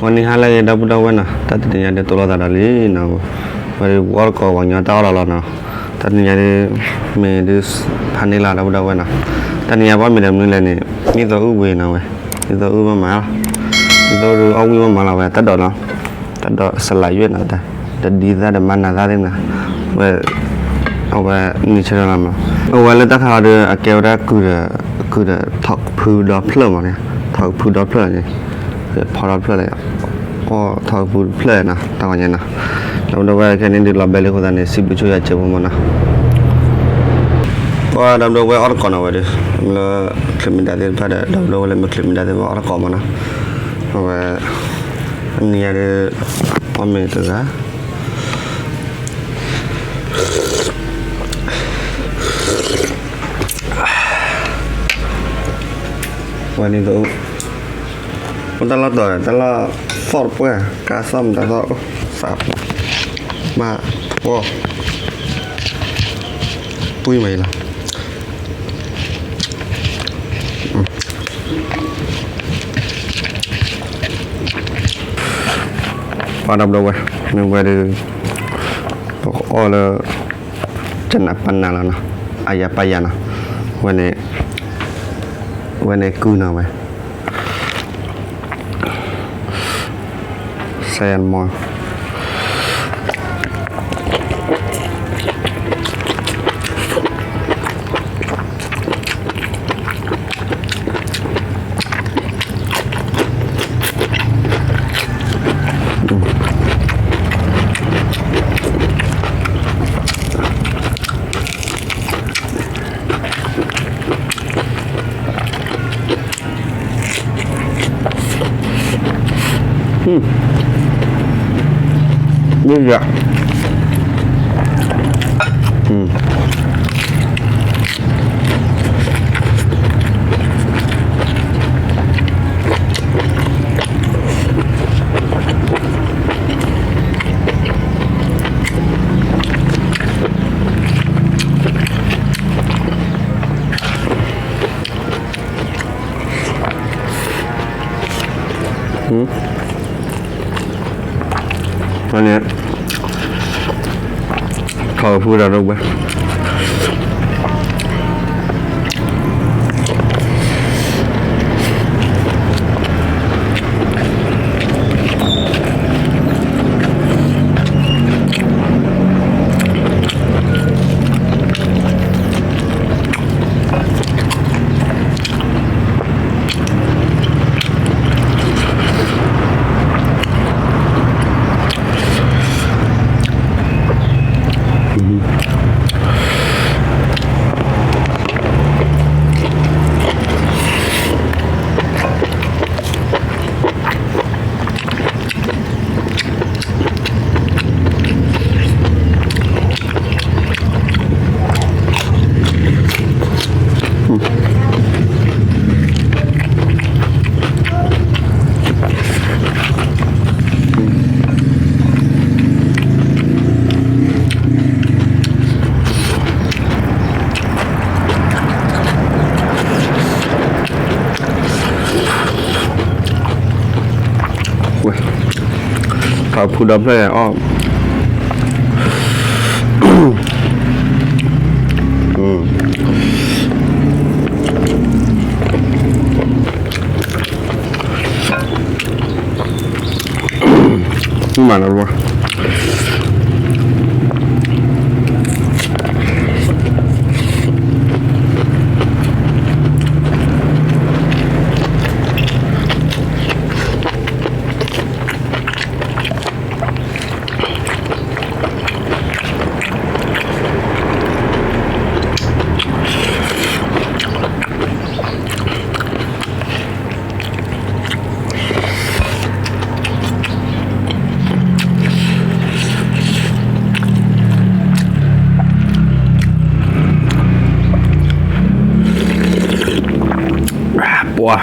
ဝဲနံၤဟါလၢအဂ့ၤ ဒီပုၢ်ဒီဝဲၢ်နီၤ, တၢ်တနံၤညါဒုး တိလီၤသးဒီးလံနီၤ, ဝဲဒုး ပအီၣ်တကိးပှၤကညီတၢ်အီၣ်လီၤလီၤနီၤ, တၢ်တနံၤညါဒုး မ့ၢ်ဒုး ဖးန့ၢ်လၢ ဒီပုၢ်ဒီဝဲၢ်နီၤ, တၢ်တနံၤညါပအီၣ်မ့ၤဒီးမနုၤလဲၣ်န့ၣ် ဒ်သိးအုၣ်ဝံၤနီၤဝဲ, ဒ်သိးအုၣ်မးမးလီၤ, ဒ်သိးဒုးအီၣ်ဝံၣ်မးမးလီၤဝဲ တၢ်ဒိးနီၤ, တၢ်ဒိးစလးယွဲၣ်နီၤ, တဒ်သၣ်ဒီးမၤနၤသၣ်သ့ၣ်မနၤ, ဝဲ အဝဲနံၤဆၢလီၤမး, အဝဲလၢတၢ်ခါအီၤဒီး အကဲဝဲဒၣ်ကုၢ်ဒီး ကုၢ်ဒီးထီၣ်ကဖုဒီဖျၢၣ်မးန့ၣ်, ထီၣ်ကဖုဒီဖျၢၣ်န့ၣ်, ဖီဒီဖျၢၣ်လၢ အီၣ်ထီၣ်ကဖုတဖျၢၣ်နီၤ, တၢ်ဂီၤညါနီၤ, ဒီပုၢ်ဒီဝဲၢ်ခဲန့ၣ်ဒုးလီၤဘဲလံအဃိသတးန့ၣ် စံးဘျုးဆိယၤစဲးဖိမးနီၤ, ပှၤဒီပုၢ်ဒီဝဲၢ်အီၣ်တကိးနီၤဝဲဒုး, လၢချၢမံၤဒါသ့ၣ်တဖၣ်ဒီး ဒီပုၢ်ဒီဝဲၢ်လၢမ့ၢ်ချၢမံၤဒါသ့ၣ်တဖၣ်အီၣ်တကိးမးနီၤ, အဝဲ အနံၤညါဒုး အီၣ်မ့ၤတဂၤ ဝဲန့ၣ်တအိၣ်, အိၣ်တၢ်လီၢ်တီၤ တၢ်လီၢ်သီၣ်တပှဲၢ် ကါသီၣ်မတၤသီၣ် သး ဘၣ် ပှီၢ် ပှံၢ်မးအံၤလီၤ, ပှၤဒီပုၢ်ဒီဝဲၢ် မ့ၢ်ဝဲဒုး ပကအီၣ်လၢ ကနၣ်ပနၢ်လီၤနီၤ, အါယၤပာ်ယၤနီၤ, ဝဲန့ၣ် ဝဲန့ၣ်ကုၢ်နီၤဝဲ စဲယၤမီၤ မ့ၢ်ယၤ ဖဲန့ၣ် ထီၣ်ဖုဒီးဒိၣ်ဝဲ ဝဲ ထီၣ်ဖုဒီဖျၢၣ်အီၣ် မ့ၢ်မၤလၢၤဘၣ် ပှၤ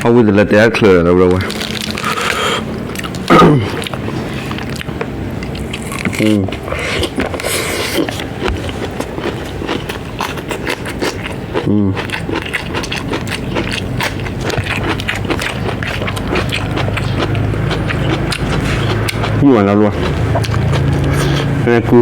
အဝံၤတလၢတဲအချၢလီၤဝဲ อืม อืม မၤလီၤဘျီ, ဟဲကူ,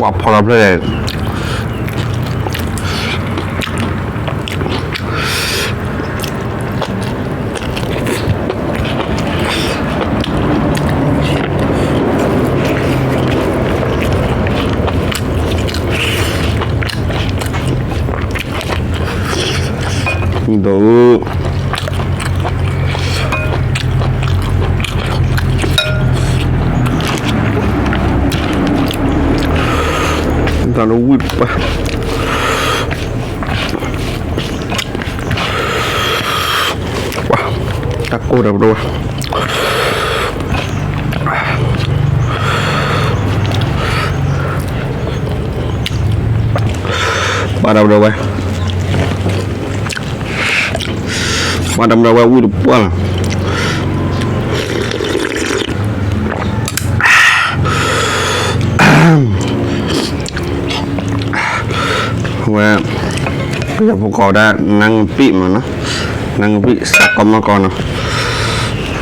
ပှၤဖီလီၤဖျၢၣ် ဒီး တၢ်လၢဝံၣ်ပှၢ် ပှၤ တၢ်ကိၢ်ဒီးပဒိၣ်ဝဲ ဘၣ်ဒီးပဒိၣ်ဝဲ ဘၣ်ဒီးပဒိၣ်ဝဲ ဝံၣ်တပှၢ်လီၤ ဝဲ ပယီၤဖိကိးဒၣ် နါငပံၣ်မးနီၤ, နါငပံၣ် စးကီမီကီနီၤ. ဝံ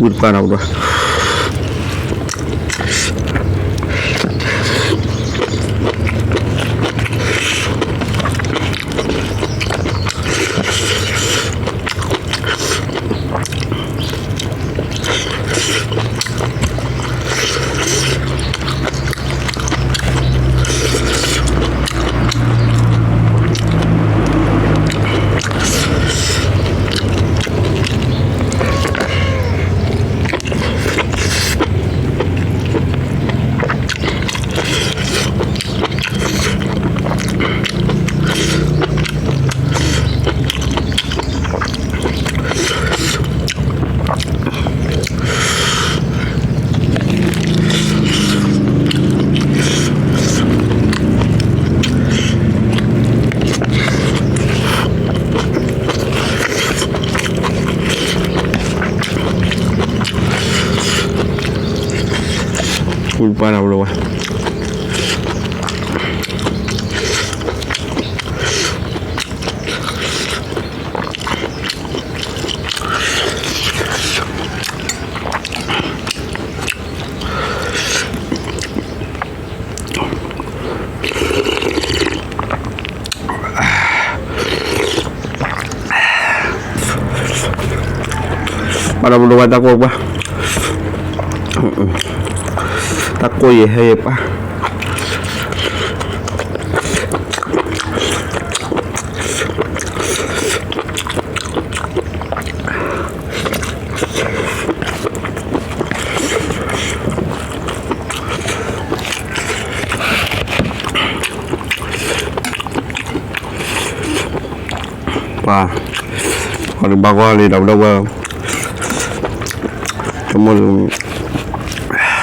ၣ်တပှၢ်ဒီးပဒိၣ် ဝံၣ်တပှၢ်ဒီးပဒိၣ်ဝဲ ဘၣ်ဒီးပဒိၣ်ဝဲတၢ်ကိၢ်ပှၢ်, တၢ်ကိၢ်ယဟဲယပၢ် အီၣ်ဒံးဘၣ်ဂီၢ်လံ ဒီပုၢ်ဒီဝဲၢ်, တမ ပှၤဒီပုၢ်ဒီဝဲၢ်,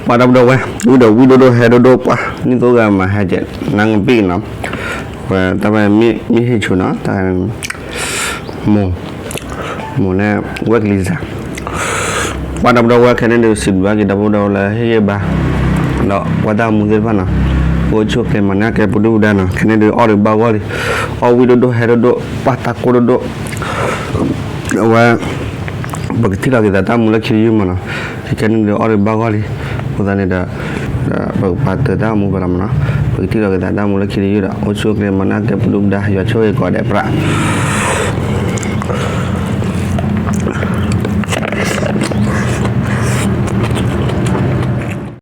ဝံဒီးဝံဒိၣ်ဒိၣ်ဟဲဒိၣ်ဒိၣ်ပှၢ် နံၣ်သိဂၤမၤဟဲကဲး နါကပံၣ်နီၤ, ဝဲတၢ်ဝဲမ့ၢ်ဟ့ၣ်ဆူၣ်နီၤ, တၢ် မိၢ်, မိၢ်န့ၣ် ဝဲၢ်ကလံၤစၢ်, ပှၤဒီပုၢ်ဒီဝဲၢ်ခဲန့ၣ်ဒုး စံးဘျုးက့ၤဒီပုၢ်ဒီဝဲၢ်လၢဟ့ၣ်ဂံၢ်ဘါ, ဒီးပှၤတၢ်မူသ့ၣ်တဖၣ်နီၤ, အိၣ်ဆူၣ်အိၣ်ချ့မၤန့ၢ်ကဲပဒုၣ်ပဒါနီၤ, ခဲန့ၣ်ဒုးအီၣ်ဒံးဘၣ်ဂီၢ်လံ, အီၣ်ဝံဒိၣ်ဒိၣ်ဟဲဒိၣ်ဒိၣ် ပှၢ်တၢ်ကိၢ်ဒိၣ်ဒိၣ်, အဝဲ ပကထံၣ်လီၤက့ၤသးတၢ်မူလၢခံတယုၢ်မးနီၤ, ခဲန့ၣ်ဒုးအီၣ်ဒံးဘၣ်ဂီၢ်လံ, အဃိသတးန့ၣ်ဒီး ပကပာ်တၢ်တၢ်မူဖဲလီၤမးနီၤ, ပကထံၣ်လီၤက့ၤသးတၢ်မူလၢခံတယုၢ်ဒီး အိၣ်ဆူၣ်အိၣ်ချ့မၤန့ၢ်ကဲပဒုၣ်ပဒါယွၤဆိၣ်ဂ့ၤကိးဂၤဒဲးပြး